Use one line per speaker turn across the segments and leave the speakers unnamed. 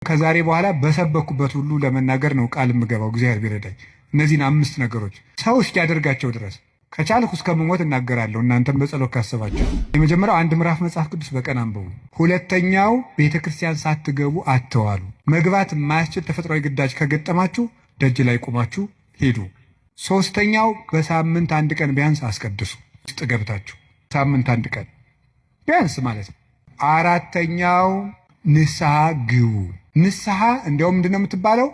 ከዛሬ በኋላ በሰበኩበት ሁሉ ለመናገር ነው ቃል የምገባው፣ እግዚአብሔር ቢረዳኝ። እነዚህን 5 ነገሮች ሰው እስኪያደርጋቸው ድረስ ከቻልኩ እስከምሞት እናገራለሁ። እናንተም በጸሎት ካሰባችሁ። የመጀመሪያው 1 ምዕራፍ መጽሐፍ ቅዱስ በቀን አንብቡ። ሁለተኛው ቤተክርስቲያን ሳትገቡ አትዋሉ። መግባት የማያስችል ተፈጥሯዊ ግዳጅ ከገጠማችሁ ደጅ ላይ ቆማችሁ ሂዱ። ሶስተኛው በሳምንት 1 ቀን ቢያንስ አስቀድሱ። ውስጥ ገብታችሁ ሳምንት 1 ቀን ቢያንስ ማለት ነው። አራተኛው ንስሐ ግቡ። ንስሐ እንደውም ምንድነው የምትባለው?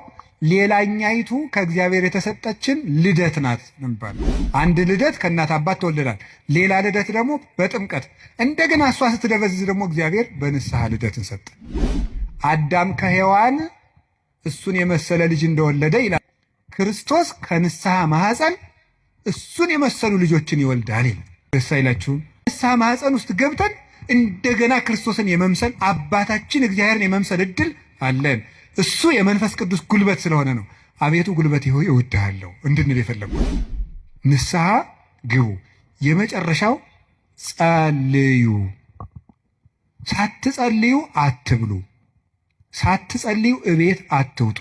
ሌላኛይቱ ከእግዚአብሔር የተሰጠችን ልደት ናት ነው የሚባለው። አንድ ልደት ከእናት አባት ተወልደናል። ሌላ ልደት ደግሞ በጥምቀት እንደገና እሷ ስትደበዝዝ ደግሞ እግዚአብሔር በንስሐ ልደትን ሰጠ። አዳም ከሔዋን እሱን የመሰለ ልጅ እንደወለደ ይላል። ክርስቶስ ከንስሐ ማህፀን እሱን የመሰሉ ልጆችን ይወልዳል ይላል። ደስ አይላችሁም? ንስሐ ማህፀን ውስጥ ገብተን እንደገና ክርስቶስን የመምሰል አባታችን እግዚአብሔርን የመምሰል እድል አለን። እሱ የመንፈስ ቅዱስ ጉልበት ስለሆነ ነው። አቤቱ ጉልበቴ ሆይ እወድሃለሁ እንድንል የፈለጉት። ንስሐ ግቡ። የመጨረሻው ጸልዩ። ሳትጸልዩ አትብሉ። ሳትጸልዩ እቤት አትውጡ።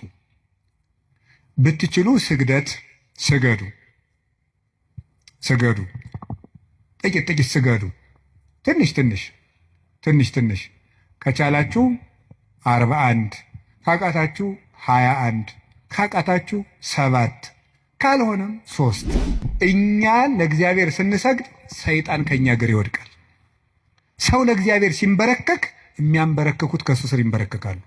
ብትችሉ ስግደት ስገዱ። ስገዱ። ጥቂት ጥቂት ስገዱ። ትንሽ ትንሽ ትንሽ ትንሽ ከቻላችሁ 41፣ ካቃታችሁ 21፣ ካቃታችሁ 7፣ ካልሆነም 3። እኛ ለእግዚአብሔር ስንሰግድ ሰይጣን ከኛ እግር ይወድቃል። ሰው ለእግዚአብሔር ሲንበረከክ የሚያንበረክኩት ከሱ ስር ይንበረከካሉ።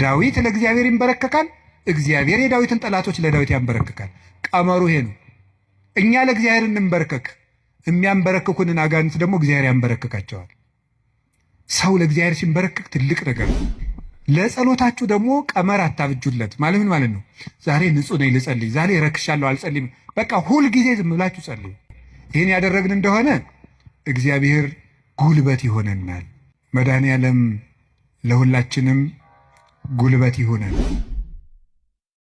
ዳዊት ለእግዚአብሔር ይንበረከካል፣ እግዚአብሔር የዳዊትን ጠላቶች ለዳዊት ያንበረክካል። ቀመሩ ይሄ ነው። እኛ ለእግዚአብሔር እንንበረከክ፣ የሚያንበረክኩንን አጋንንት ደግሞ እግዚአብሔር ያንበረክካቸዋል። ሰው ለእግዚአብሔር ሲንበረከክ ትልቅ ነገር ነው። ለጸሎታችሁ ደግሞ ቀመር አታብጁለት። ማለት ምን ማለት ነው? ዛሬ ንጹህ ነኝ ልጸልይ፣ ዛሬ ረክሻለሁ አልጸልይም። በቃ ሁል ጊዜ ዝም ብላችሁ ጸልዩ። ይሄን ያደረግን እንደሆነ እግዚአብሔር ጉልበት ይሆነናል። መድኃኔዓለም ለሁላችንም ጉልበት ይሆነን።